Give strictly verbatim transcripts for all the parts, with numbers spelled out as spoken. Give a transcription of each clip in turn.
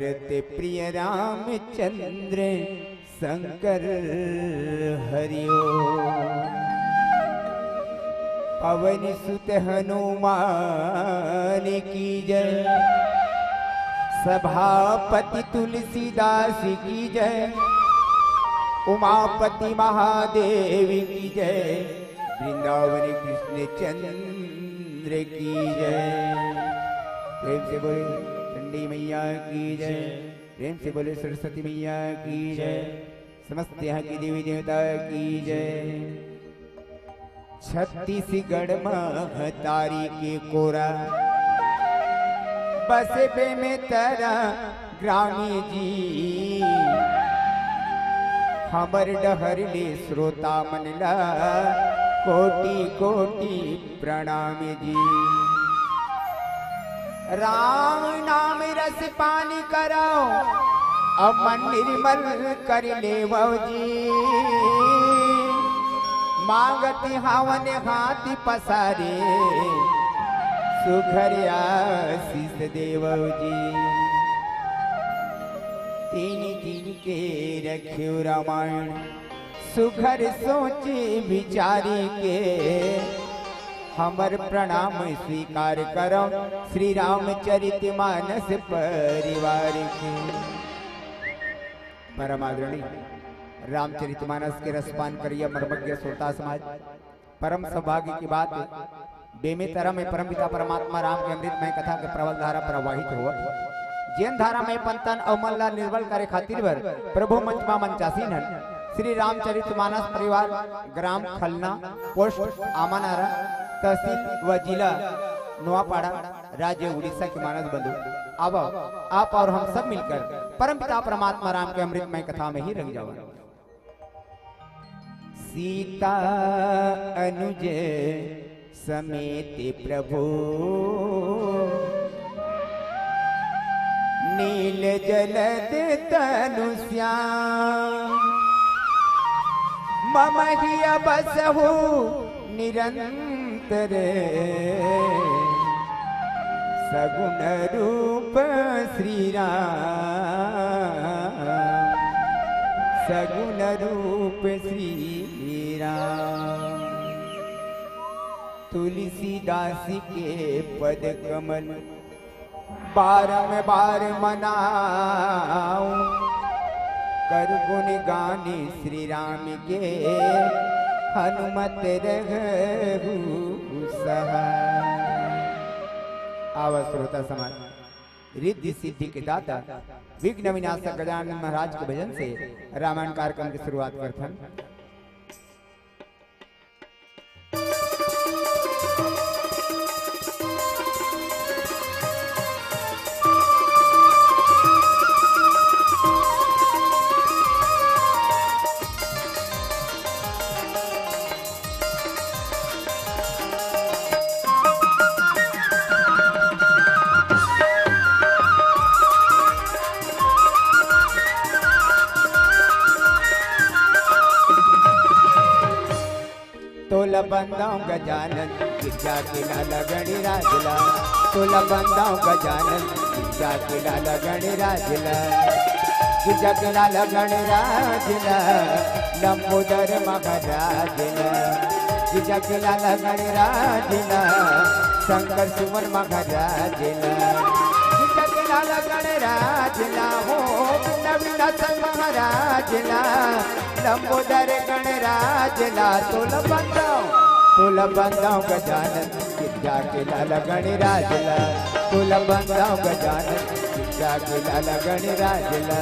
प्रिय रामचंद्र शंकर हरि ओम। पवन सुत हनुमान की जय, सभापति तुलसीदास की जय, उमापति महादेव की जय, वृंदावन कृष्ण चंद्र की जय। प्रेम से बोले चंडी मैया की जय, प्रेम से बोले सरस्वती मैया की जय, समस्त यहाँ की देवी देवता की जय। छत्तीसगढ़ महतारी के कोरा बसे बेमेतरा ग्रामी जी, हमर डहर ले श्रोता मन ला कोटि कोटि प्रणाम जी। राम नाम रस पानी करव, अउ मन निर्मल कर लेवव जी। मांगत हावन हाथ पसारे, सुघर आशीष देवव जी। तीन दिन के रखेव रामायण, सुघर सोच विचारी के, हमर प्रणाम स्वीकार करव श्री रामचरित मानस परिवार के। परम आदरणीय रामचरित मानस के रसपान करिया मर्मज्ञ श्रोता समाज, परम सौभाग्य की बात है, बेमेतरा में परमपिता परमात्मा राम के अमृतमय कथा के प्रबल धारा प्रवाहित होवत। जेन धारा में पंतन अउ मन ला निर्मल करे खातिर बर प्रभु मंच मा मंचासीन हन। श्री रामचरित मानस परिवार, ग्राम खलना, पोस्ट आमानारा, तहसील व जिला नोआपाड़ा, राज्य उड़ीसा के मानस बंधु, आवव, आप और हम सब मिलकर परमपिता परमात्मा राम के अमृतमय कथा में ही रंग जावन। सीता अनुज समेत प्रभु, नील जलद तनु श्याम। मम हिय बसहु निरंतर, सगुण रूप श्री राम, सगुण रूप श्री राम। तुलसीदास के पद कमल बारंबार मनाऊं, कर गुण गान श्री राम के, हनुमत रहु सहाय। आवा श्रोता समाज, रिद्धि सिद्धि के दाता विघ्न विनाशक गजानन महाराज के भजन से रामायण कार्यक्रम की शुरुआत करथन। तोला बंदाऊं गजानन, गिरजा के लाला गणराज ला। तोला बंदाऊं गजानन, गिरजा के लाला गणराज ला। गिरजा के लाला गणराज ला, लंबोदर महाराज ला। गिरजा के लाला गणराज ला, शंकर सुमन महाराज ला। गिरजा के लाला गणराज ला, हो नवीन संग महाराज ला। लंबोदर गणराज ला तोला बंदाऊं, तोला बंदाऊं गजानन, गिरजा के लाला गणराज ला। तोला बंदाऊं गजानन, गिरजा के लाला गणराज ला।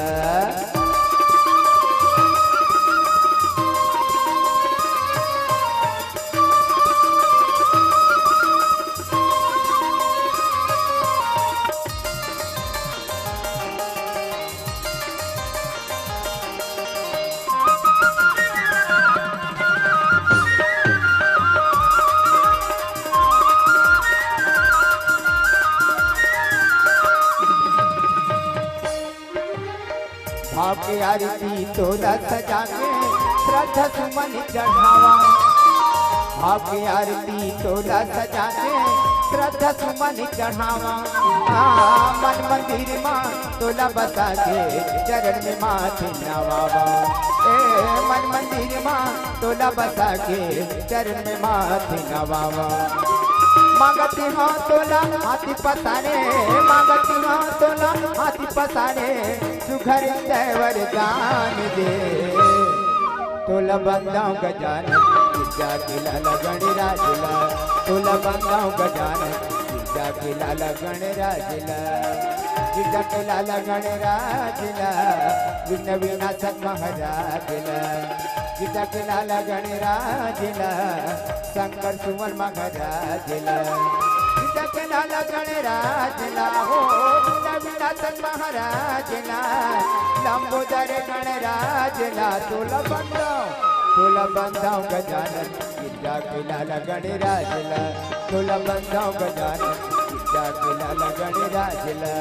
भाव के आरती तोला सजा के, श्रद्धा सुमन चढ़ावा। भाव के आरती तोला सजा के, श्रद्धा सुमन चढ़ावा, आ, मन मंदिर मा तोला बसा के चरण में माथे नवावा। ए, मन मंदिर मा तोला बसा के चरण में माथे नवावा। मांगत हंव तोला हाथी पसारे, मांगत हंव तोला हाथी पसारे, सुघर से वरदान दे। तोला बंदाव गजानन, गिरजा के लाला गणराज ला। तोला बंदाव गजानन, गिरजा के लाला गणराज ला। गिरजा के लाला गणराज ला, विघ्न विनाशक महाराज ला। गिरजा के लाला गणराज ला, शंकर सुवन महाराज ला। गिरजा के लाला गणराज ला, हो विघ्न विनाशक महाराज ला। लंबोदर गणराज ला, तोला बंदाव, तोला बंदाव गजानन, गिरजा के लाला गणराज ला। तोला बंदाव गजानन, गिरजा के लाला गणराज ला।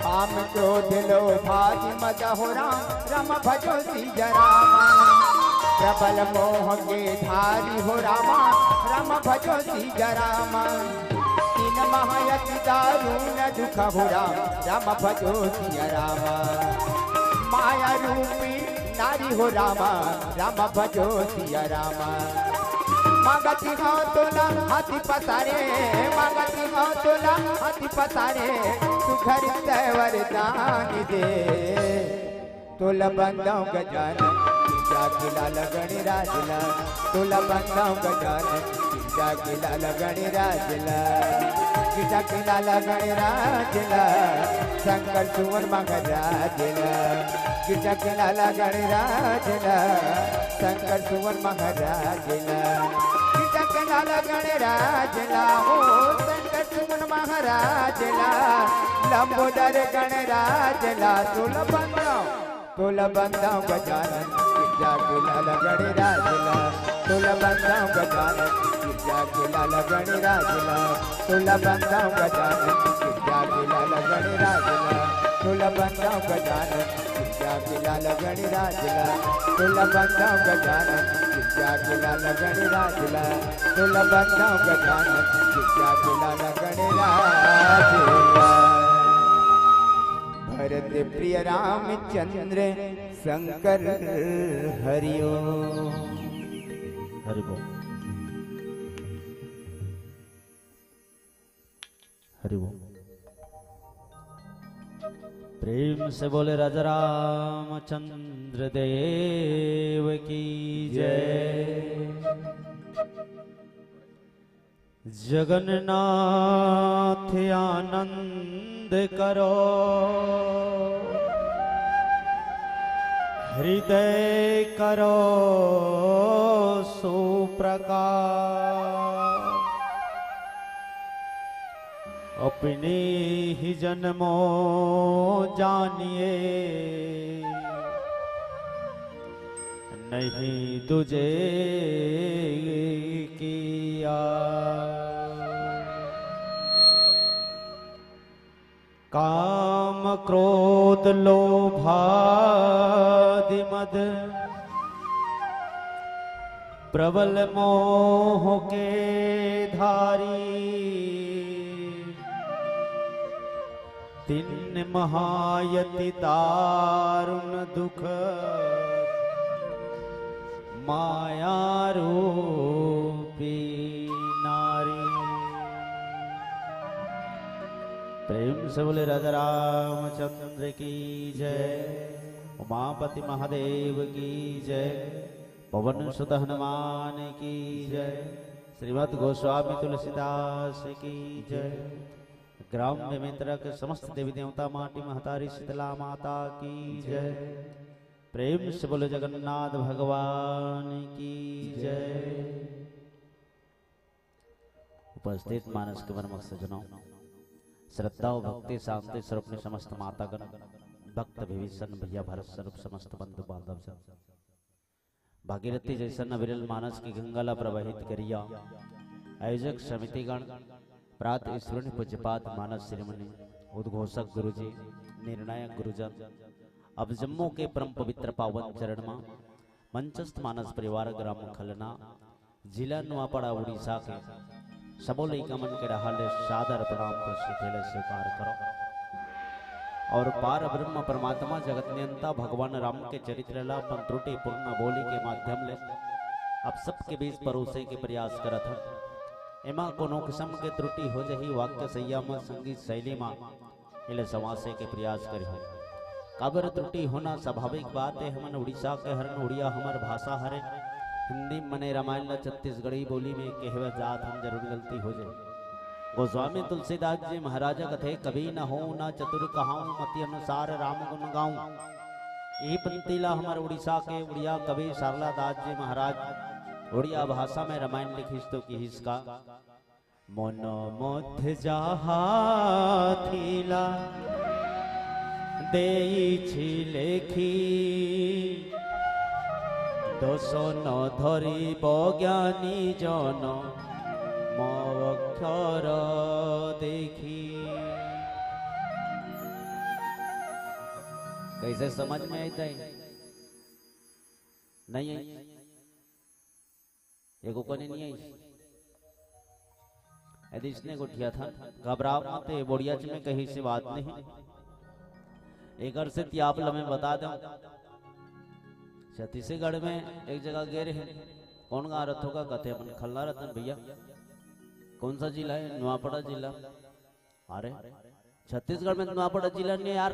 काम क्रोध लोभ आदि मद हो राम, राम भजो सिया राम। प्रबल मोह के धारी हो राम, राम भजो सिया राम। तीन महायति दारुण दुख हो राम, राम भजो सिया राम। माया रूपी नारी हो राम, राम भजो सिया राम। मांगत हंव तोला हाथी पसारे, मांगत हंव तोला हाथी पसारे, सुघर से वरदान दे। तोला बंदाव गजानन, गिरजा के लाला गणराज ला। तोला बंदाव गजानन, गिरजा के लाला गणराज ला। गिरजा के लाला गणराज ला, शंकर सुवन महाराज ला। गिरजा के लाला गणराज ला, शंकर सुवन महाराज ला। गिरजा के लाला गणराज ला, हो शंकर सुवन महाराज ला। लंबोदर गणराज ला, तोला बंदाव, तोला बंदाव गजानन, गिरजा के लाला गणराज ला। तोला बंदाव गजानन, गिरजा के लाला गणराज ला। तोला बंदाव गजानन, गिरजा के लाला गणराज ला। तोला बंदाव गजानन, गिरजा के लाला गणराज ला। तोला बंदाव गजानन, गिरजा के लाला गणराज ला। तोला बंदाव गजानन, गिरजा के लाला गणराज ला। भरत प्रिय रामचंद्र शंकर हरिओ। हरि बोल। हरि बोल। प्रेम से बोले राजा रामचंद्र देव की जय। जगन्नाथ आनंद करो, हृदय करो सुप्रकाश। अपने ही जन्मों जानिए, नहीं दूजे की आस। काम क्रोध लोभादि मद, प्रबल मोह के धारी। तीन महायति दारुण दुख, माया रूपी नारी। प्रेम से बोले राजा रामचंद्र की जय, उमापति महादेव की जय, पवन सुत हनुमान की जय, श्रीमद गोस्वामी तुलसीदास की जय, ग्राम बेमेतरा के समस्त देवी देवता, माटी महतारी शीतला माता की जय। प्रेम से बोलो जगन्नाथ भगवान की जय। उपस्थित मानस के बरमक सजनों, श्रद्धा और भक्ति शांति स्वरूप में समस्त मातागण, भक्त विभीषण भैया, भरत स्वरूप समस्त बंधु बांधव जन, भागीरथी जैसन अविरल मानस की गंगा ला प्रवाहित करिया आयोजक समितिगण, प्रात स्मरण पूज्यपाद मानस शिरोमणि उद्घोषक गुरुजी, निर्णायक गुरुजन, अब जम्मो के परम पवित्र पावन चरण मा मंचस्थ मानस परिवार ग्राम खलना, जिला नुआपड़ा उड़ीसा के सबो लइका मन के डहार ले सादर प्रणाम प्रस्तुति ले स्वीकार करो। और पार ब्रह्म परमात्मा जगत नियंता भगवान राम के चरित्र ला अपन त्रुटि पूर्ण बोली के माध्यम ले आप सबके बीच परोसे के प्रयास करत हन। एमा कोनो किस्म के त्रुटि हो जही, वाक्य सैया म, संगीत शैली म, एला संवासे के प्रयास करिहन। काबर त्रुटि होना स्वाभाविक बात हे, हमन उड़ीसा के हरन, उड़िया हमर भाषा हरे। हिंदी मने रामायण ला छत्तीसगढ़ी बोली में कहवे जात हन, जरूर गलती हो जाए। गोस्वामी तुलसीदास जी महाराज कथे, "कवि न हो न चतुर कहाऊं, मति अनुसार राम गुण गाऊं।" यही पंक्ति ला हमर उड़ीसा के उड़िया कवि शारदा दास जी महाराज उड़िया भाषा में रामायण लिखिस तो किहिस का, "मन मध्य जाहा थिला देइछि लेखि, दोष न धरिब ज्ञानी जन मो अक्षर देखि।" कैसे समझ में आइस? नहीं आइस? एको कने नहीं आइस। यदि इसने गोठियाथन, घबराव मत, ये बोड़िया च में कहीं से बात नहीं। एकर से ती आप लमे बता दो। छत्तीसगढ़ में एक जगह गे रहे, कौन गाँव रथो का कथे, अपन खलना रतन भैया। कौन सा जिला है? नुआपड़ा जिला। अरे, छत्तीसगढ़ में नुआपड़ा जिला नहीं यार।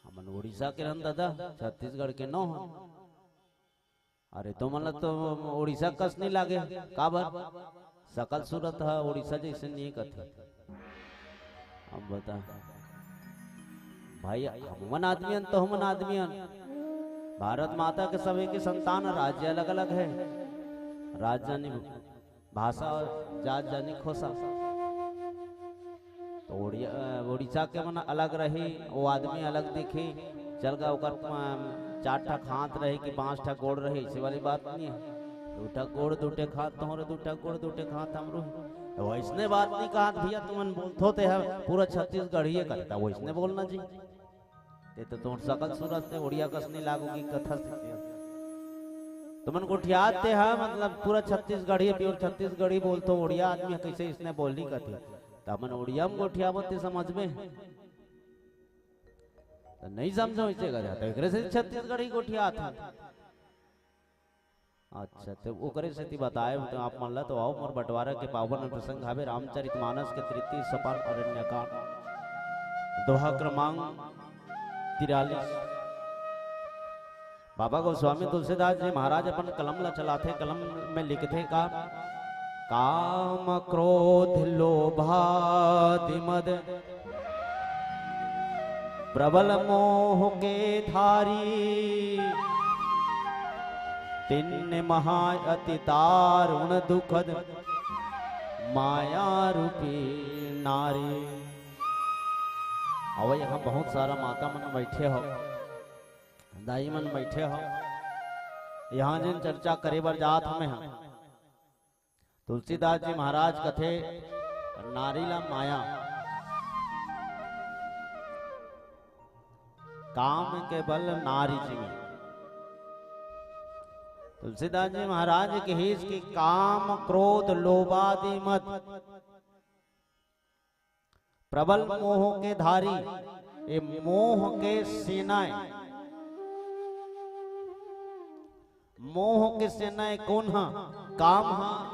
हमन उड़ीसा के रहन दादा, छत्तीसगढ़ के नो हन। अरे, तुमन ला तो उड़ीसा कस नहीं लागे, काबर? सकल सूरत ह उड़ीसा जैसे नहीं कथे। अब बता भाई, हमन आदमी हन तो हमन आदमी हन। भारत माता के सभी के संतान, राज्य अलग-अलग है, राजधानी भाषा, जात जानी खोसा। तो उड़िया, अ, उड़ीसा के मन अलग रही, वो आदमी अलग दिखी। चल गा ओकर, अ, चार ठक हाथ रही कि पांच ठक गोड़ रही, ऐसे वाली बात नहीं है। दू ठक गोड़, दू ठक हाथ तोहरे, दू ठक गोड़, दू ठक हाथ हमरो। तो वैसने बात नहीं कहत भैया, तुमन बोलथो ते ह पूरा छत्तीसगढ़िए करता, वैसने बोलना जी। ते तो तोर सकल सूरत से उड़िया कस नहीं लागो कि कथा से। तुमन गोठियात ते ह, मतलब पूरा छत्तीसगढ़ी, pure छत्तीसगढ़ी बोलथो, उड़िया आदमी ह कैसे इसने बोली कथे। त हमन उड़िया में गोठियाबो ते समझबे। त नहीं समझो इसे करे, त एकरे से छत्तीसगढ़ी गोठियात ह। अच्छा, तो ओकरे सेती बताए तो आप मन ला तो आओ मोर बंटवारा के पावन प्रसंग हावे रामचरित मानस के तृतीय सोपान अरण्यकांड, दोहा क्रमांक तिरालीस। बाबा गोस्वामी तुलसीदास जी महाराज अपन कलम ला चलाथे, कलम में लिखथे का, काम क्रोध लोभादि मद प्रबल मोह के धारी, तिन्ने महा अति दारुण दुखद माया रूपी नारी। अवै यहाँ बहुत सारा माता मन बैठे हो, दाई मन बैठे हो, यहाँ जिन चर्चा करे बर जात हमें हम। तुलसीदास जी महाराज कथे, नारी ला माया, काम के बल नारी जीवे। तुलसीदास जी महाराज कहिस कि काम, क्रोध, लोभादि मद, प्रबल मोह के धारी, ये मोह के सेनाएं, मोह के सेनाएं कोन ह? काम ह,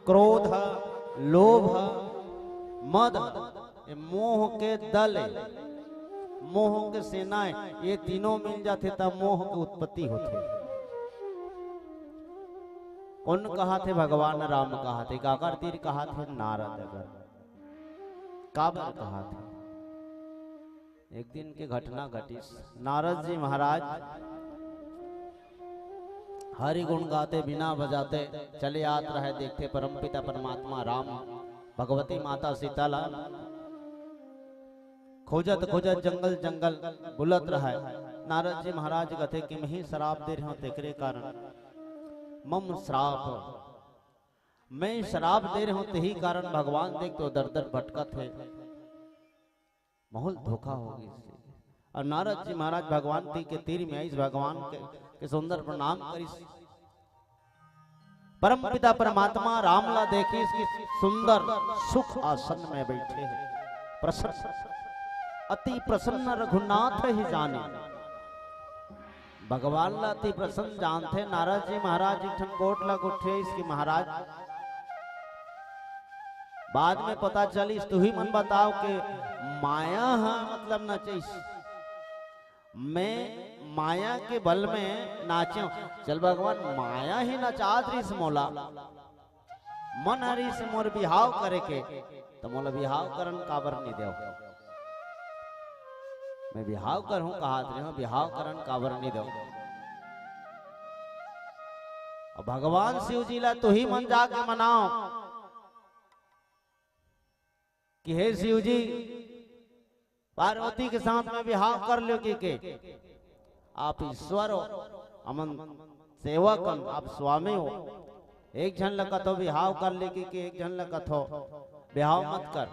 क्रोध ह, लोभ ह, मद ह। ये मोह के दल हे, मोह के सेनाएं, ये तीनों मिल जाथे त मोह के उत्पत्ति होथे। कोन कहाथे? भगवान राम कहाथे। काकर तीर कहाथे? नारद अगर। काबर कहाथे? एक दिन के घटना घटिस। नारद जी महाराज हरि गुण गाते, बीना बजाते चले आत रहय। देखथे परमपिता परमात्मा राम भगवती माता सीता ला खोजत खोजत जंगल जंगल बुलत रहय। नारद जी महाराज कथे कि मैं ही श्राप दे रहे हूं, तेकरे कारण मम श्राप, मैं श्राप दे रहे हूं, तेही कारण भगवान देख तो दर दर भटकत हे। बहुत धोखा हो गइस। अउ नारद जी महाराज भगवान ती के तीर में आइस, भगवान के, के सुंदर प्रणाम करिस। परमपिता परमात्मा राम ला देखिस कि सुंदर सुख आसन में बैठे हे, प्रसन्न, अति प्रसन्न रघुनाथ ही जाने। भगवान ला अति प्रसन्न जानथे। नारद जी महाराज एक ठन गोठ ला गोठियाइस कि महाराज, बाद में पता चलिस, तुही मन बताव के माया ह मतलब नचइस। मैं माया के बल में नाचेंव। चल भगवान, माया ही नचात रहिस मोला, मन हरिस मोर बिहाव करे के, त मोला बिहाव करन काबर नइ देव? मैं बिहाव करहूं कहात रहे हूं, बिहाव करन काबर नइ देव? अउ भगवान शिव जी ला तुही मन जाके मनाव कि हे शिव जी, पार्वती के साथ में बिहाव कर ल्यो कि के, आप ईश्वर हो, हमन सेवक हन, आप स्वामी हो। एक झन ल कथो बिहाव कर ले कि के, एक झन ल कथो बिहाव मत कर।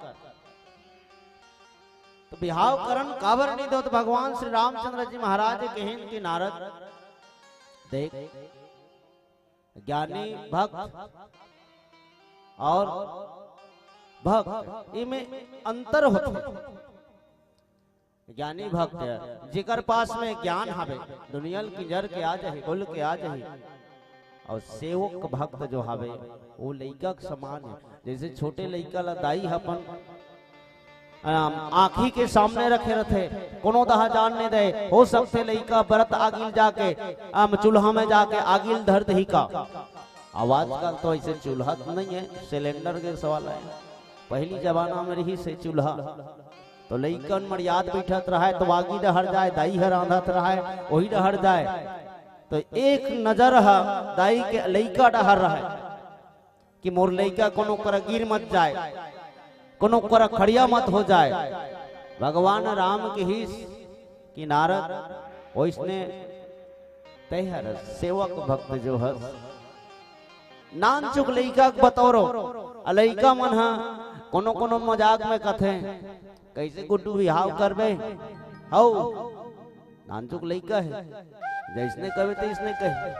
त बिहाव करन काबर नइ देव? त भगवान श्री रामचंद्र जी महाराज कहिन कि नारद, देख, ज्ञानी भक्त अउ भक्त, इमे अंतर होथे। ज्ञानी भक्त, जेकर पास में ज्ञान हवे, दुनिया ल किंजर के आ जाही, बोल के आ जाही। अउ सेवक भक्त जो हवे, वो लइका के समान हे। जइसे छोटे लइका ला दाई ह अपन, अम, आँखी के सामने रखे रथे, कोनो दहा जान नइ दे। हो सकथे लइका बरत आगी ल जाके, अम, चूल्हा में जाके आगी ल धर दही का। अब आजकल तो अइसे चूल्हा तो नइ हे, सिलेंडर गैस वाला हे। पहिली जमाना में रहिस हे चूल्हा, त लइकन मड़ियात बइठत रहय, त आगी डहर जाय, दाई ह रांधत रहय, ओही डहर जाय। त एक नजर ह दाई के लइका डहर रहय कि मोर लइका कोनो करा गिर मत जाय, कोनो करा खड़िया मत हो जाय। भगवान राम कहिस कि नारद, ओइसने तैं हर सेवक भक्त जो हस, नानचुक लइका के बतौरो, अ लइका मन ह कोनो कोनो मजाक में कथे, "कइसे गुड्डू बिहाव करबे?" हौ, नानचुक लइका हे, जइसने कबे तइसने कही।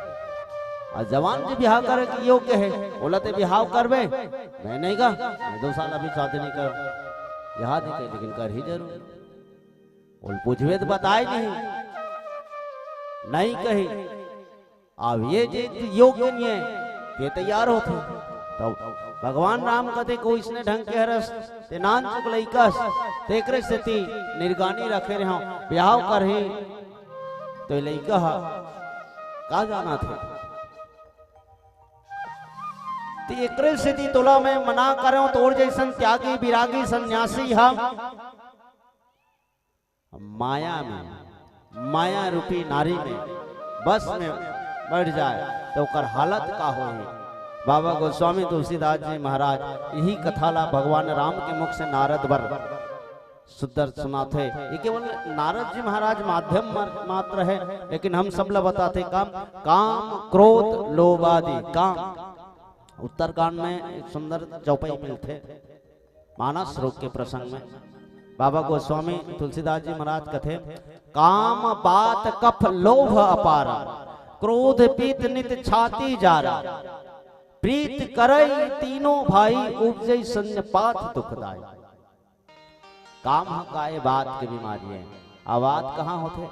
अउ जवान जे बिहाव करे के योग्य हे, ओला ते बिहाव करबे? मैं नइ गा, मैं दो साल अभी शादी नइ करंव। बिहाव नइ करे, लेकिन करही जरूर। ओला पूछबे त बताय नहीं, नइ कही। अब ये जे योग्य नइ हे, ये तैयार होथे। तब भगवान राम कथे, "कोई इसने ढंग के हरस, ते नानचुक लइका हस, तेकरे सेती निरगानी रखे रेहेंव, बिहाव करही।" त लइका ह का जानत हे? त एकरे सेती तोला मैं मना करेंव, तोर जइसन त्यागी बिरागी सन्यासी ह माया में, माया रूपी नारी में बस में बइठ जाय, त ओकर हालत का होही? बाबा गोस्वामी तुलसीदास जी महाराज इही कथा ला भगवान राम के मुख से नारद बर सुंदर सुनाथे। ये केवल नारद जी महाराज माध्यम मर-, मात्र हे, लेकिन हम सब ला बताथे काम, काम, क्रोध, लोभ आदि काम। उत्तरकांड में एक सुंदर चौपाई मिलथे। मानस रोग के प्रसंग में बाबा गोस्वामी तुलसीदास जी महाराज कथे, "काम बात कफ लोभ अपारा, क्रोध पीत नित छाती जारा। प्रीत करई तीनों भाई, उपजई संग पात दुखदाई।" काम ह काय बात के बीमारी हे। अब बात कहाँ होथे?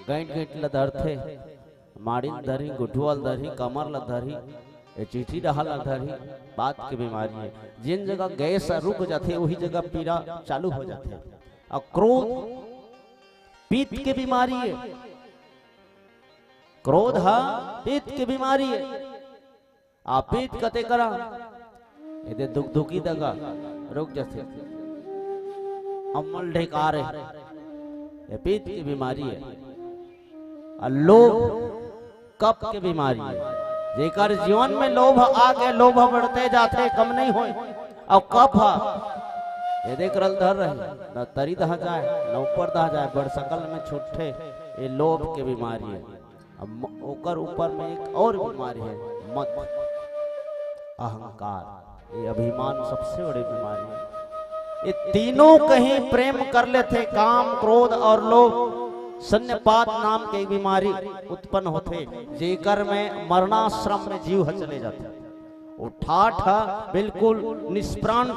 गैंट गैंट ल धरथे, माड़ी ल धरही, गुठुआ ल धरही, कमर ल धरही, ए चींटी डहर ल धरही, बात के बीमारी हे। जेन जगह गैस ह रुक जाथे, ओही जगह पीरा चालू हो जाथे। अउ क्रोध पित्त के बीमारी हे, क्रोध ह पित्त के बीमारी हे। आ पित्त कते करा, एदे दुखदुखी दगा रुक जाथे। अम्मल ढेकार हे, ये पित्त के बीमारी हे। आ लोभ कफ के बीमारी हे। जेकर जीवन में लोभ आगे, लोभ बढ़ते जाथे, कम नहीं होय। अउ कफ ह एदे करल धर रही, न तरी दहा जाय, न ऊपर दहा जाय, बड़ सकल में छुट्टे। ये लोभ के बीमारी हे। अब म-, ओकर ऊपर में एक और बीमारी हे, मद, अहंकार। ये अभिमान सबसे बड़ी बीमारी हे। ये तीनों कहीं प्रेम कर लेथे, काम, क्रोध और लोभ, संपात नाम के एक बीमारी उत्पन्न होथे, जेकर में मरणाश्रम में जीव ह चले जाथे। वो ठाठ ह बिल्कुल निष्प्राण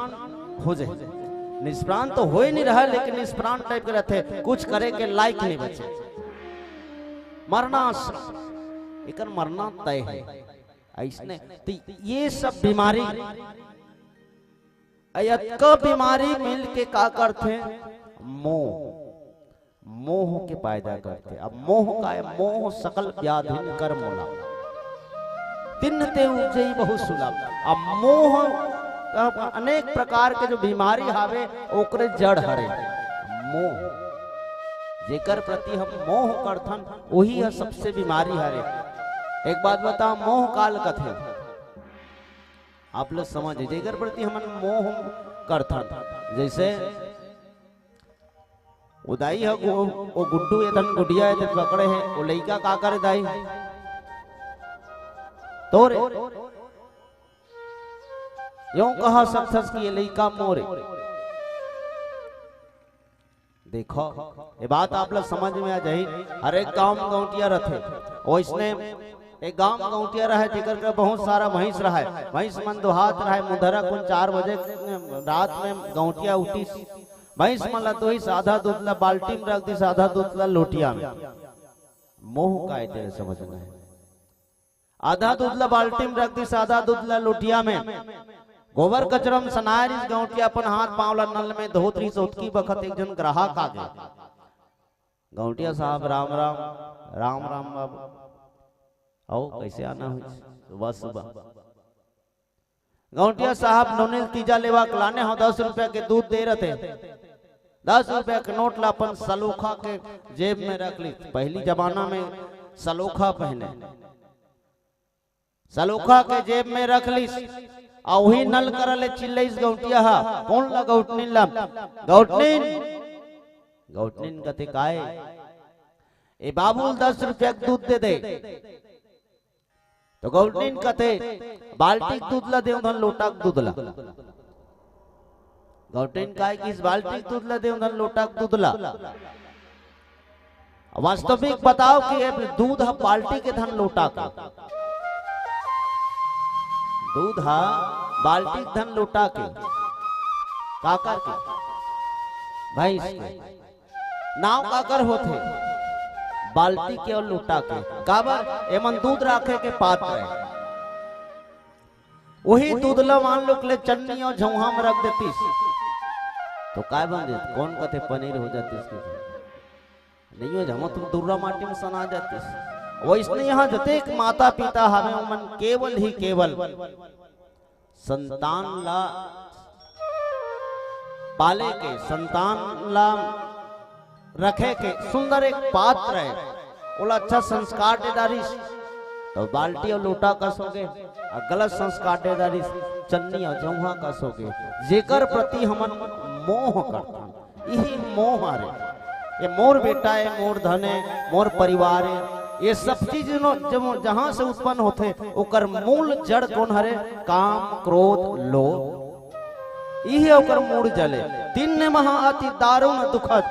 हो जाए। निष्प्राण तो हो ही नहीं रहा, लेकिन निष्प्राण टाइप के रहथे, कुछ करे के लायक नहीं बचे। मरणाश्रम, एकर मरना तय हे। अइसने तो ये सब बीमारी, अतका बीमारी मिल के का करथे? मोह, मोह के पैदा करथे। अब मोह का हे? मोह सकल व्याधिन कर मूला, तिन्ह ते उपजई बहु सुलभ। अब मोह, अब अनेक प्रकार के जो बीमारी हावे, ओकरे जड़ हरे मोह। जेकर प्रति हम मोह करथन, वही ह सबसे बीमारी हरे। एक बात बताओ, मोह काला कथे? आप लोग समझ, जेकर प्रति हमन मोह करथन, जैसे ओ दाई ह गु-, ओ गुड्डू ए धन गुडिया ए ते पकड़े हे, ओ लइका का करे दाई? तोरे। यूं कहा सकथस कि ये लइका मोरे। देखो, ये बात आप लोग समझ में आ जाही। हर एक गांव में गौंटिया रहथे। ओइसने एक गांव में गौंटिया रहे, जेकर के बहुत सारा भैंस रहे। भैंस मन दुहात रहे, मुंधरा कुन चार बजे रात में गौंटिया उठिस। भैंस मन ला दुहिस, आधा दूध ला बाल्टी में रख दिस, आधा दूध ला लोटिया में। मोह का हे तेरे समझ में? आधा दूध ला बाल्टी में रख दिस, आधा दूध ला लोटिया में। गोबर कचरा में सनाय रिस गौंटिया, अपन हाथ पांव ला नल में धोत रिस। ओतकी बखत एक झन ग्राहक आ गे। गौंटिया साहब, राम राम। राम राम बाबू। आओ, कैसे आना हुई? सुबह सुबह। गौंटिया साहब, नोनी ल तीजा लेवा के लाने हों, दस रुपया के दूध दे रथे। दस रुपया के नोट ला अपन सलोखा के जेब में रख लिस। पहली जमाना में सलोखा पहने, सलोखा के जेब में रख लिस। अउ उही नल करा ले चिल्लइस गौंटिया हा, कोन ला? गौटनिन ला। गौटनिन, गौटनिन कथे, "काय?" "ए बाबू ल दस रुपया के दूध दे दे।" तो गौटनिन कथे, "बाल्टी के दूध ला देंव धन लोटा के दूध ला?" गौटनिन काय किस, "बाल्टी के दूध ला देंव धन लोटा के दूध ला?" वास्तविक बताओ कि ये दूध ह बाल्टी के धन लोटा के? दूध ह बाल्टी के धन लोटा के? काकर के? भैंस के। नाव काकर होथे? बाल्टी के अउ लोटा के। काबर? एमन दूध राखे के पात्र हे। उही दूध ल मान लो के ले चन्नी अउ झौहा में रख देतिस, तो काय बन जातिस? कोन कथे पनीर हो जातिस के? नहीं हो, जमा तुम दुर्रा माटी में सना जातिस। वइसने यहाँ जतेक माता पिता हवे, ओमन केवल ही केवल संतान ला पाले के, संतान ला रखे के सुंदर एक पात्र हे, ओला अच्छा संस्कार दे डारिस, तो बाल्टी अउ लोटा कस होगे, अउ गलत संस्कार दे डारिस, चन्नी अउ जौहा कस होगे। जेकर प्रति हमन मोह करथन, इही मोह हरे। ये मोर बेटा हे, मोर धन हे, मोर परिवार हे, ये सब चीज नो-, जब, जहां से उत्पन्न होथे, ओकर मूल जड़ कोन हरे? काम, क्रोध, लोभ। इही ओकर मूल जड़ हे। तिन्ह महा अति दारुण दुखद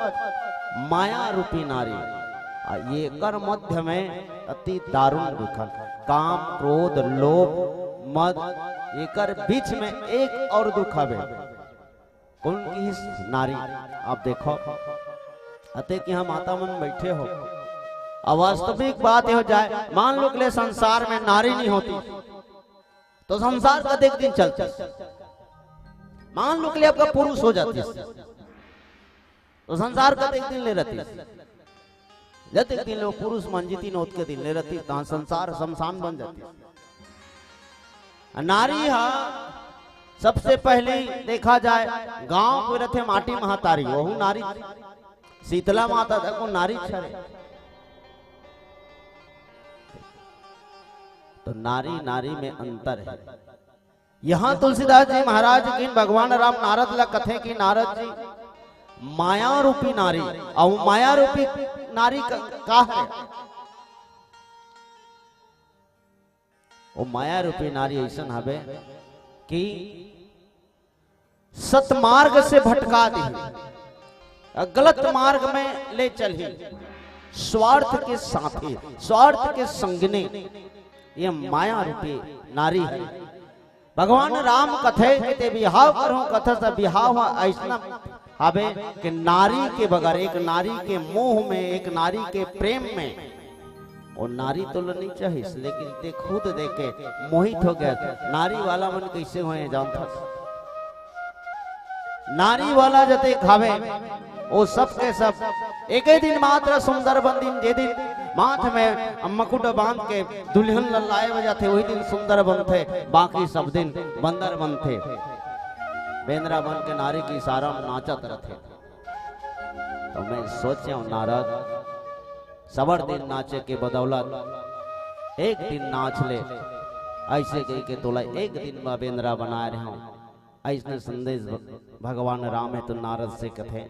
माया रूपी नारी। आ एकर मध्य में अति दारुण दुखद काम, क्रोध, लोभ, मद, एकर बीच में एक और दुख हवे। कोन किहिस? नारी। आप देखो, अतेक यहाँ माता मन बैठे हो, अउ वास्तविक बात ये हो जाए, मान लो के ले संसार में नारी नहीं होती, तो संसार कतेक दिन चलतिस? मान लो के ले आपका पुरुष हो जातिस, तो संसार कतेक दिन ले रहतिस? जतेक दिन ले वो पुरुष मन जीतिन, ओतके दिन ले रहतिस, तहाँ संसार शमशान बन जातिस। नारी हा सबसे पहली देखा जाए, गांव के रथे माटी महतारी, वहू नारी, शीतला माता तको नारी हरे। तो नारी नारी में अंतर है। यहाँ तुलसीदास जी महाराज किन भगवान राम नारद ला कथे कि नारद जी, माया रूपी नारी, अउ माया रूपी नारी का, का है? वो माया रूपी नारी अइसन हवे कि सतमार्ग से भटका दे, गलत मार्ग में ले चलही, स्वार्थ के साथी, स्वार्थ के संगनी, ये माया रूपी नारी है। भगवान राम कथे कि ते बिहाव करहूं, कथे से बिहाव ह अइसना हवे कि नारी के बगैर, एक नारी के मोह में, एक नारी के प्रेम में, वो नारी तो ल नहीं चाहिस, लेकिन ते खुद देख के मोहित हो गया। नारी वाला मन कैसे होए जानथस? नारी वाला जते खावे, वो सब के सब एके दिन मात्र सुंदर बन दिन, जे दिन माथ में मुकुट बांध के दुल्हन ल लाए बर जाथे, वही दिन सुंदर बनथे, बाकी सब दिन बंदर बनथे। बेंदरा बन के नारी के इशारा में नाचत रथे। तो मैं सोचेंव नारद, सबर दिन नाचे के बदौलत एक दिन नाच ले, ऐसे कह के तोला एक दिन में बेंदरा बनाए रहे हूँ। ऐसने संदेश भ-, भगवान राम हे तो नारद से कथे।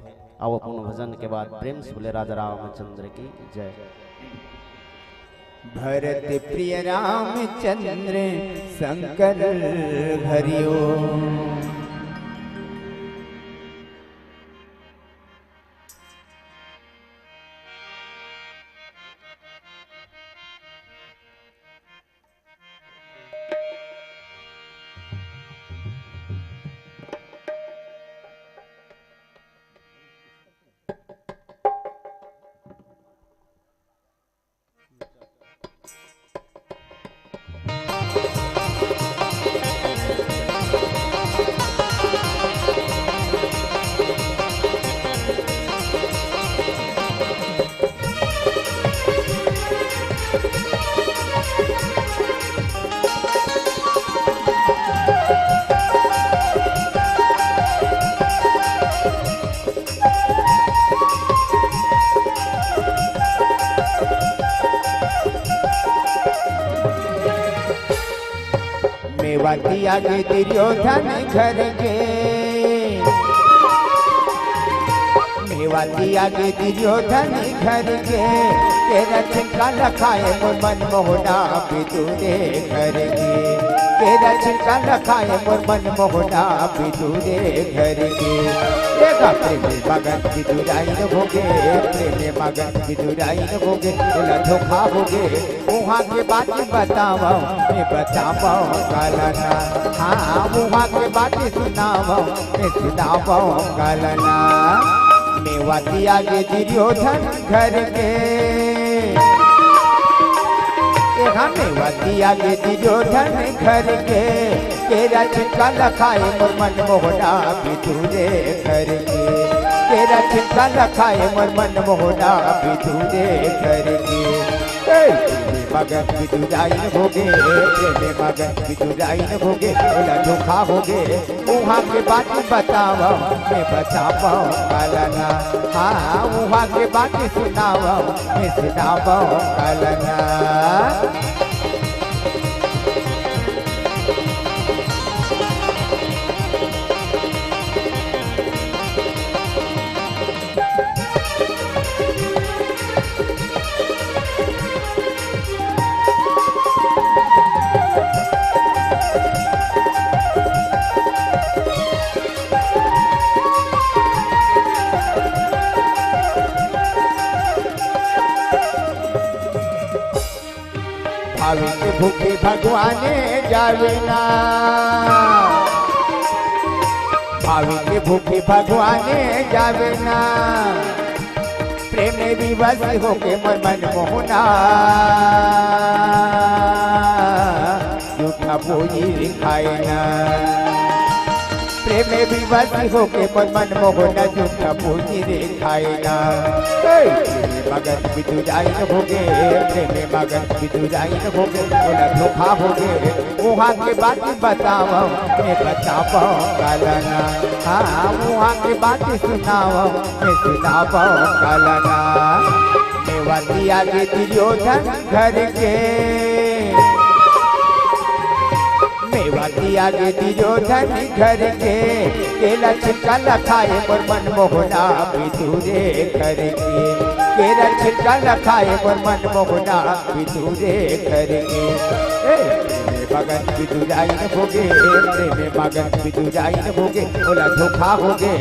अब अपन भजन के बाद प्रेम से बोले राजा रामचंद्र की जय। भरत प्रिय रामचंद्र शंकर हरिओ। मेवातिया के दुर्योधन घर के, मेवातिया के दुर्योधन घर के, तेरा छिलका लखाए मोर मन मोहना बिदुरे घर के, तेरा छिलका लखाए मोर मन मोहना बिदुरे घर के। देखा प्रेम मगन बिदुराइन होगे, प्रेम मगन बिदुराइन होगे, बोला धोखा होगे। उहाँ के बात बतावव, मैं बतावव कालना। हाँ, उहाँ के बात सुनावव, मैं सुनावव कालना। मेवातिया के दुर्योधन घर के, ए हाँ, मेवातिया के दुर्योधन घर के, तेरा छिलका लखाए मोर मन मोहना बिदुरे घर के, तेरा छिलका लखाए मोर मन मोहना बिदुरे घर के। ए, प्रेमे मगन बिदुराइन होगे, प्रेमे मगन बिदुराइन होगे, ओला धोखा होगे। उहाँ के बात बतावव, मैं बतावव कालना। हाँ, उहाँ के बात सुनावव, मैं सुनावव कालना। भाविक भूखे भगवाने जावे ना, भाविक भूखे भगवाने जावे ना। प्रेम विवश होके मोर मन मोहना, झूठा पूंजी खाए ना। प्रेम विवश होके मोर मन मोहना, झूठा पूंजी खाए ना। ए, प्रेम मगन बिदुराइन होगे, प्रेम मगन बिदुराइन होगे, ओला धोखा होगे। उहाँ के बात बतावव, मैं बतावव कालना। हाँ, उहाँ के बात सुनावव, मैं सुनावव कालना। मेवातिया के दुर्योधन घर के, मेवा तियागे दुर्योधन घर के, केरा छिलका ल खाए मोर मन मोहना बिधु रे घर के। केरा छिलका ल खाए मोर मन मोहना बिधु रे घर के। ए, प्रेम मगन बिधु राइन होगे, प्रेम मगन बिधु राइन होगे, ओला धोखा होगे,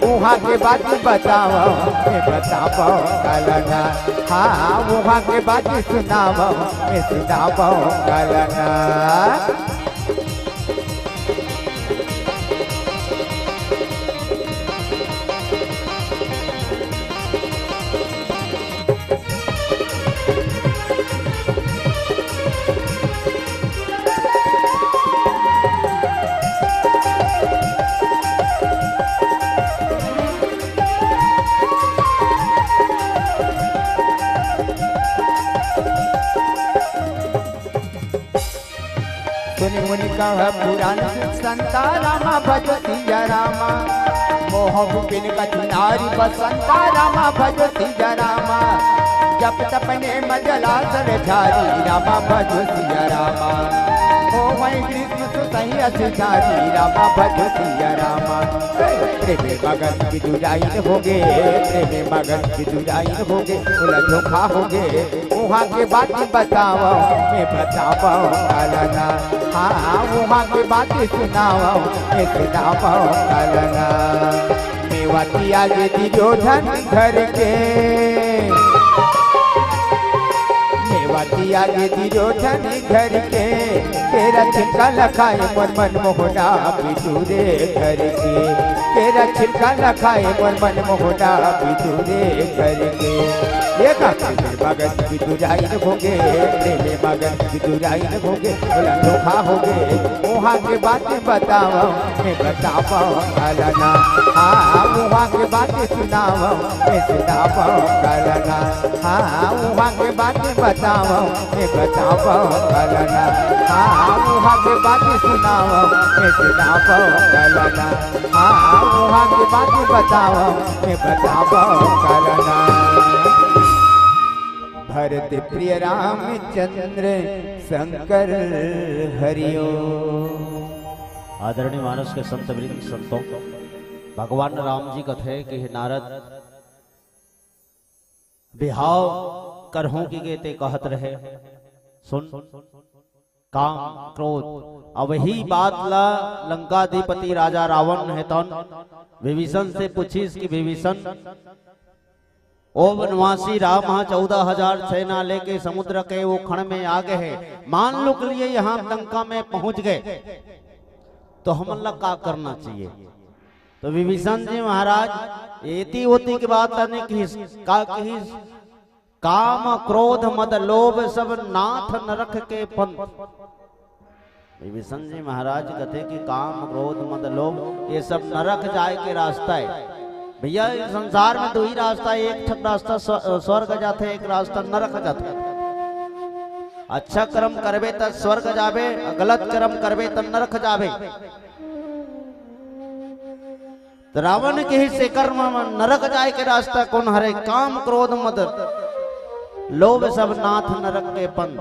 उहाँ के बात बतावव, मैं बतावव काला ना। हाँ, उहाँ के बात सुनावव, मैं सुनावव काला ना। सुनि मुनि कह पुरान सुत संता, रामा भजो सिया रामा। मोह बिन गति नारी बसंता, रामा भजो सिया रामा। जप तप नेम जलाचल झारी, रामा भजो सिया रामा। होवै ग्रीष्म सुत सही अस झारी, रामा भजो सिया रामा। प्रेम मगन बिधु राइन होगे, प्रेम मगन बिधु राइन होगे, ओला धोखा होगे। उहाँ के बात बतावव, मैं बतावव काला ना। हाँ, उहाँ के बात सुनावव, मैं सुनावव काला ना। मेवा तियागे दुर्योधन घर के, मेवा तियागे दुर्योधन घर के। केरा छिलका ल खाए मोर मन मोहना बिधु रे घर के। केरा छिलका ल खाए मोर मन मोहना बिधु रे घर के। ये का प्रेम मगन बिधु राइन होगे, प्रेम मगन बिधु राइन होगे, ओला धोखा होगे। उहाँ के बात बतावव, मैं बतावव काला ना। हाँ, उहाँ के बात सुनावव, मैं सुनावव काला ना। हाँ, उहाँ के बात बतावव, मैं बतावव काला ना। हाँ, उहाँ के बात सुनावव, मैं सुनावव काला ना। हाँ, उहाँ के बात बतावव, मैं बतावव काला ना। भरत प्रिय रामचंद्र शंकर हरिओ। आदरणीय मानस के संत वृंद संतों, भगवान राम जी कथे कि हे नारद, बिहाव करहूं कि गे ते कहत रहे। सुन, काम, क्रोध, अब वही बात ला लंकाधिपति राजा रावण हे तौन विभीषण से पूछिस कि विभीषण, ओ वनवासी राम ह चौदह हजार सेना लेके समुद्र के वो खंड में आ गए हैं, मान लो के लिए यहाँ लंका में पहुंच गए, तो हमन ला का करना चाहिए? तो विभीषण जी महाराज एती ओती के बात नहीं किहिस, का किहिस? काम क्रोध मद लोभ सब नाथ नरक के पंथ। विभीषण जी महाराज कथे कि काम क्रोध मद लोभ ये सब नरक जाए के रास्ता है। भैया, इस संसार में दो ही रास्ता है, एक ठक रास्ता स्व-, स्वर्ग जाथे, एक रास्ता नरक जाथे। अच्छा कर्म करबे त स्वर्ग जाबे, गलत कर्म करबे त नरक जाबे। त रावण के ही से कर्म म नरक जाए के रास्ता कौन हरे? काम क्रोध मद लोभ सब नाथ नरक के पंथ।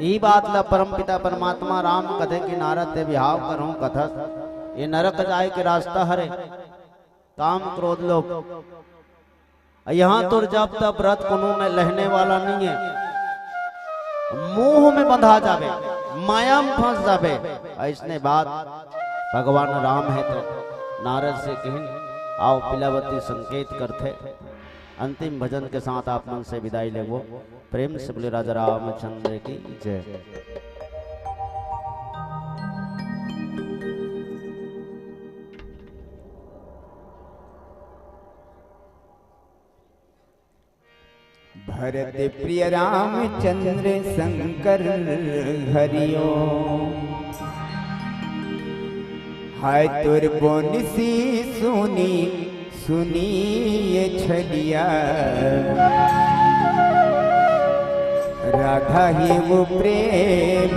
ई बात ला परमपिता परमात्मा राम कथे कि नारद ते बिहाव करहूं कथस, ये नरक जाए के रास्ता हरे, काम क्रोध लोभ। यहाँ तोर जप तप व्रत कोनो ने लहने वाला नहीं है, मोह में बंधा जाबे, माया में फंस जाबे। ऐसने बात भगवान राम हे तो नारद से कहिन, आओ पिलावती संकेत करथे। अंतिम भजन के साथ आप मन से विदाई लेबो। प्रेम से बोले राजा रामचंद्र की जय। भरत प्रिय रामचंद्र शंकर हरिओ। हाय तोर बोनसी सुनी सुनी ये छलिया, राधा ही वो प्रेम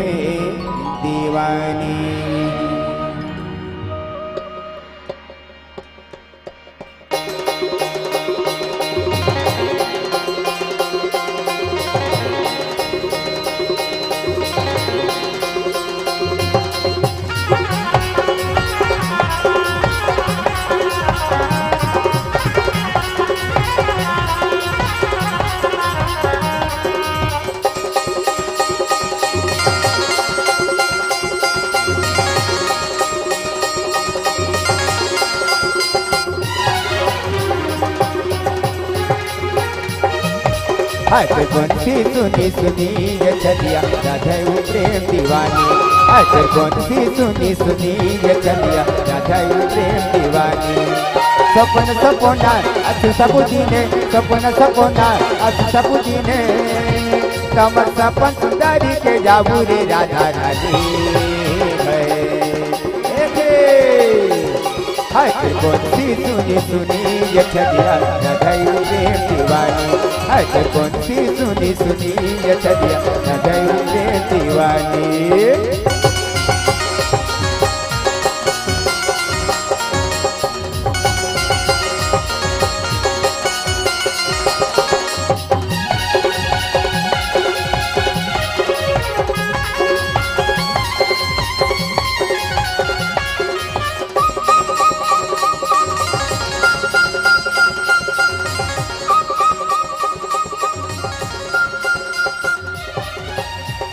दीवानी। हट बंसी सुनी सुनी ये चलिया, राधा उ प्रेम दीवानी। हट बंसी सुनी सुनी ये चलिया, राधा उ प्रेम दीवानी। सपन सपना अस सब दिने, सपन सपना अस सब दिने, तमर सपन सुंदरी के जाबू रे राधा रानी है। ए हे। हट बंसी सुनी सुनी ये चलिया, राधा उ प्रेम दीवानी। हट बंसी सुनी सुनी ये चलिया, राधा उ प्रेम दीवानी।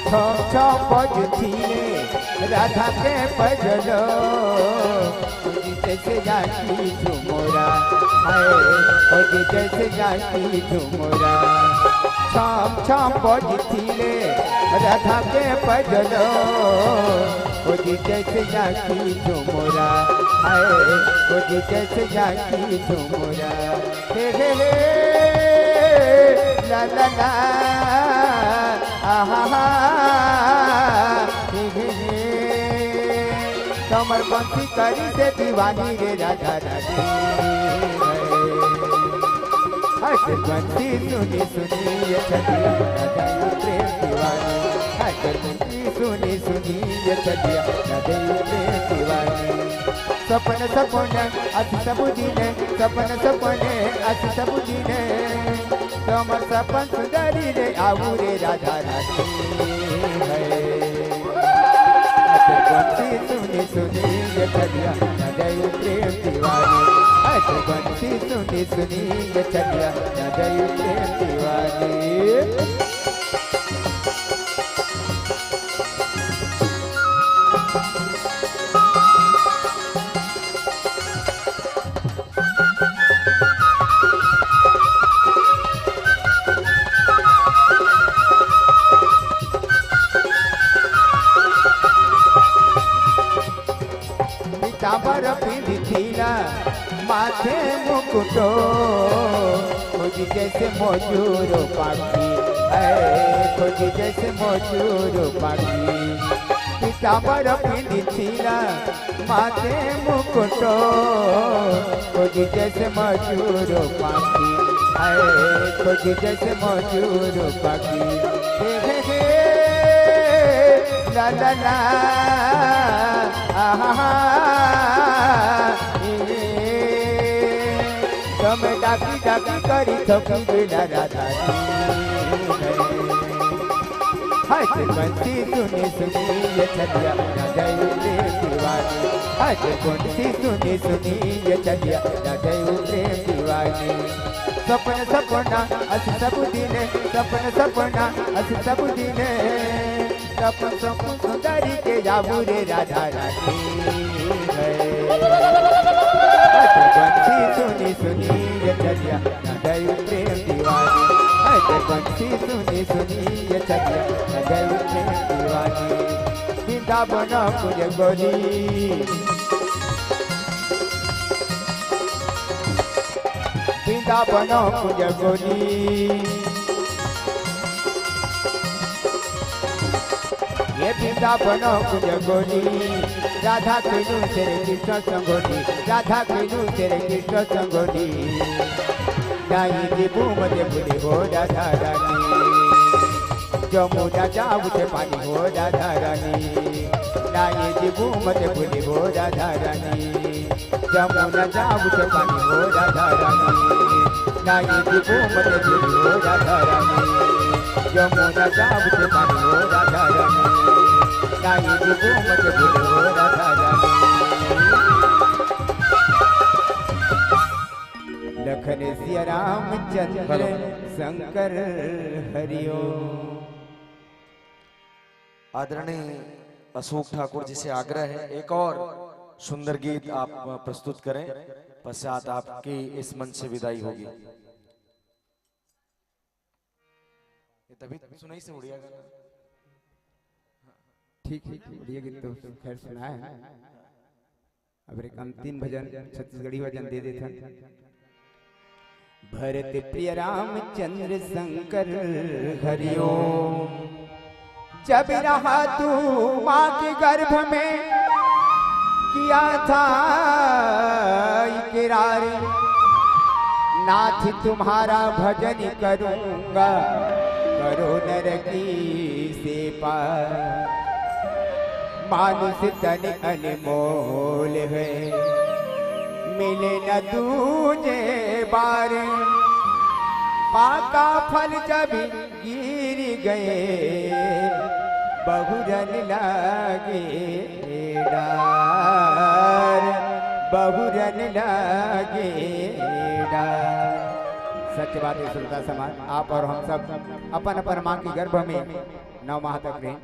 छम छम बजथिले राधा के पजलो, जैसे जाकी झुमुरा, हाय, जैसे जाकी झुमुरा। छम छम बजथिले राधा के पजलो, जैसे जाकी झुमुरा, हाय, जैसे जाकी झुमुरा। हे हे हे, ला ला ला, आहा हा, हे हे हे। तमर बंसी करिसे दीवानी रे राधा रानी। हट बंसी सुनी सुनी ये चलिया, राधा उ प्रेम दीवानी। हट बंसी सुनी सुनी ये चलिया, राधा उ प्रेम दीवानी। सपन सपन अस सब दिने, सपन सपन अस सब दिने, तमर सपन सुंदरी रे आबू रे राधा रानी है। हट बंसी सुनी सुनी ये चलिया, राधा उ प्रेम दीवानी। हट बंसी सुनी सुनी ये चलिया, राधा उ प्रेम दीवानी। पीतांबर पिंधथिला माथे मुकुटो, खोजी जैसे मजूर पाखी, ऐ खोजी जैसे मजूर पाखी। पीतांबर पिंधथिला माथे मुकुटो, खोजी जैसे मजूर पाखी, ऐ खोजी जैसे मजूर पाखी। हे हे हे, ला ला ला, आहा हा, हे हे। तम डाकी डाकी करी थकी बिना राधा जी। हट बंसी सुनी सुनी ये चलिया, राधा उ प्रेम दीवानी। हट बंसी सुनी सुनी ये चलिया, राधा उ प्रेम दीवानी। सपन सपना अस सब दिने, सपन सपना अस सब दिने, सपन सपन सुंदरी के जाबू रे राधा रानी है। हट बंसी सुनी सुनी ये चलिया, राधा उ प्रेम दीवानी। हट बंसी सुनी सुनी ये चलिया, राधा उ प्रेम दीवानी। वृंदावन कुंज गोरी, वृंदावन कुंज गोरी, ये वृंदावन कुंज गोरी, राधा कइनु से रे कृष्ण संगोरी, राधा कइनु से रे कृष्ण संगोरी। नाई जीबू मते भूली हो राधा रानी, जमुना जाबू ते पानी हो राधा रानी। नाई जीबू मते भूली हो राधा रानी, जमुना जाबू ते पानी हो राधा रानी। नाई जीबू मते भूली हो राधा रानी, जमुना जाबू ते पानी हो राधा रानी। नाई जीबू मते भूली हो राधा रानी। लखन सिया रामचंद्र हेलो। शंकर हरिओम। आदरणीय अशोक ठाकुर जी से आग्रह है, एक और सुंदर गीत आप प्रस्तुत करें, पश्चात आपकी इस मंच से विदाई होगी। तभी सुनाई से उड़िया गाना। ठीक है, उड़िया गीत तो खैर सुना है। अब एक अंतिम भजन छत्तीसगढ़ी भजन दे देथन। भरत प्रिय रामचंद्र शंकर हरिओम। जब रहा तू माँ के गर्भ में, किया था इकरार, नाथ तुम्हारा भजन करूंगा, करो नरकी से पार। मानुष तन अनमोल है, मिले न दूजे बार। पाका फल जब गिर गए, बहुरन लागे डार, बहुरन लागे डार। सच बात है श्रोता समाज, आप और हम सब अपन अपन माँ के गर्भ में नौ माह तक रहे।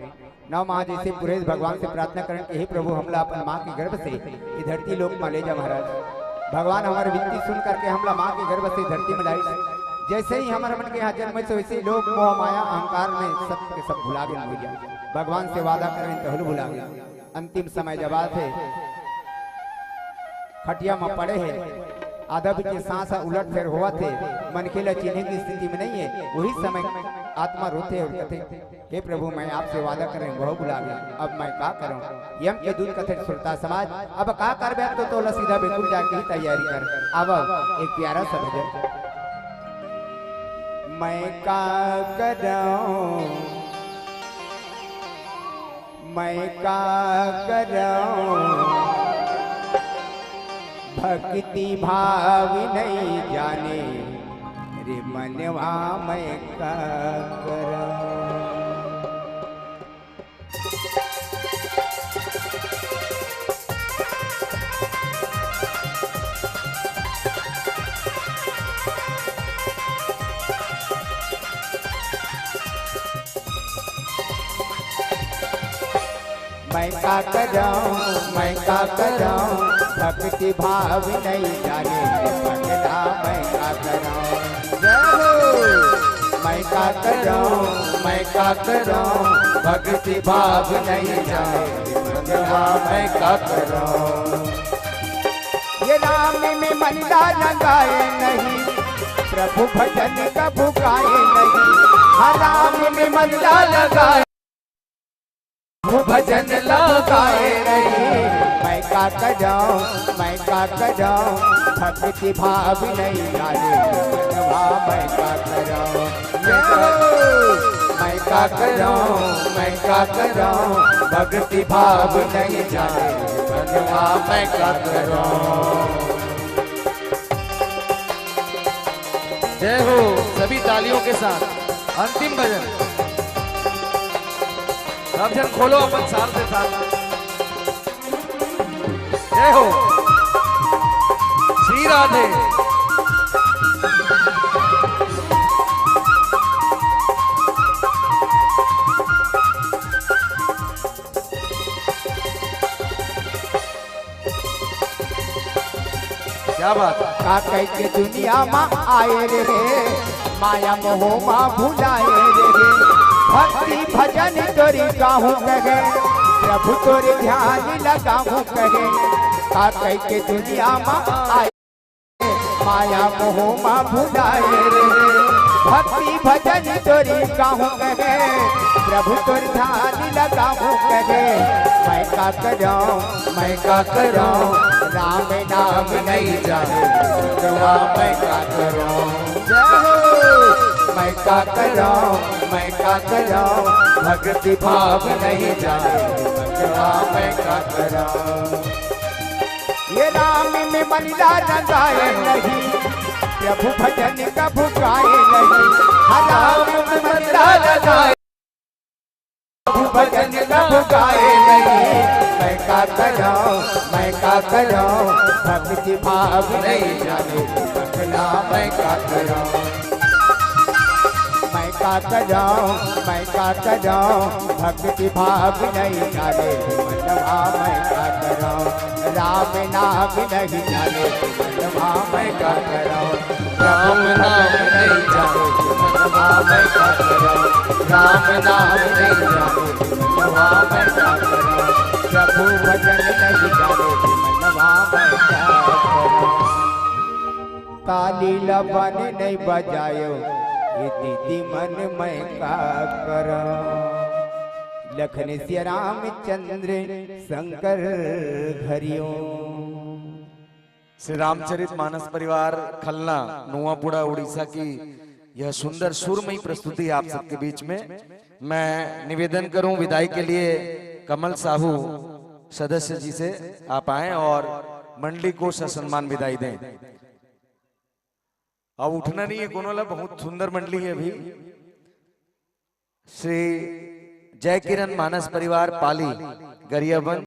नौ माह जैसे पुरेश भगवान से प्रार्थना करन कि हे प्रभु, हमला अपन माँ के गर्भ से ये धरती लोक मा ले जा महाराज। भगवान हमार विनती सुन करके हमला माँ के गर्भ से धरती में लाइस। जैसे ही हमर मन के यहाँ जन्म से वैसे ही लोभ मोह माया अहंकार में सब के सब भुला गए भैया। भगवान से वादा करें तो हल भुला गए। अंतिम समय जब आथे, खटिया में पड़े हे, आदमी के सांस उलट फेर होवत हे, मनखे ला चिन्हे की स्थिति में नहीं है, वही समय आत्मा रोथे और कथे, हे प्रभु, मैं आपसे वादा करें, वह भुला गया, अब मैं का करूं? यम के दूत कथे, श्रोता समाज, अब का करबे? अब तो तोला सीधा बेकुल जाके ही तैयारी कर। आवो, एक प्यारा सा भजन। मैं का करूं, मैं का करूं, भक्ति भाव नहीं जाने रे मनवा, मैं का करूं। मैं का करूं, मैं का करूं, भक्ति भाव नहीं जाने रे पगला, मैं का करूं। जय हो। मैं का करूं, मैं का करूं, भक्ति भाव नहीं जाने रे पगला, मैं का करूं। ये राम में मन ला लगाए नहीं, प्रभु भजन कभू गाए नहीं। हाँ, राम में मन ला लगाए, प्रभु भजन ला गाए नहीं। मैं का करूं, मैं का करूं, भक्ति भाव नहीं जाने मनवा, मैं का करूं। ये हो, मैं का करूं, मैं का करूं, भक्ति भाव नहीं जाने मनवा, मैं का करूं। जय हो, सभी तालियों के साथ अंतिम भजन। सब झन खोलो अपन साथ से साथ। जय हो, श्री राधे। क्या बात। का कह के दुनिया मा आए रे, माया मोह मा भुलाए रे। भक्ति भजन तोरी गाहूँ कहे, प्रभु तोरे ध्यान लगाहूँ कहे। का कह के दुनिया मा आए, माया मोह मा भुलाए रे। भक्ति भजन तोरी गाहूँ कहे, प्रभु तोर ध्यान लगाहूँ कहे। मैं का करूं, मैं का करूं, राम नाम नहीं जाने मनवा, मैं का करूं। जय हो। मैं का करूं, मैं का करूं, भक्ति भाव नहीं जाने मनवा, मैं का करूं। ये राम में मन ला रंगाए नहीं, प्रभु भजन कभू गाए नहीं। हाँ, राम में मन ला रंगाए, प्रभु भजन कभू गाए नहीं। मैं का करूं, मैं का करूं, भक्ति भाव नहीं जाने पगला, मैं का करूं। मैं का करूं, मैं का करूं, भक्ति भाव नहीं जाने मनवा, मैं का करूं। राम नाम नहीं जाने मनवा मैं का करूं। राम नाम नहीं जाने मनवा मैं का करूं। राम नाम नहीं जाने मनवा मैं का करूं। प्रभु भजन नहीं जाने मनवा मैं का करूं। ताली ला बने नहीं बजायो, ये दीदी मन मैं का करूं। लखन सिया रामचंद्र शंकर हरिओम। श्री रामचरित मानस परिवार खलना नुआपुड़ा उड़ीसा की यह सुंदर सुरमयी प्रस्तुति आप सबके बीच में। मैं निवेदन करूं विदाई के लिए कमल साहू सदस्य जी से आप आएं और मंडली को ससम्मान विदाई दें। अब उठना नहीं है कोनो ला, बहुत सुंदर मंडली है अभी। श्री जय किरण मानस परिवार पाली गरियाबंद।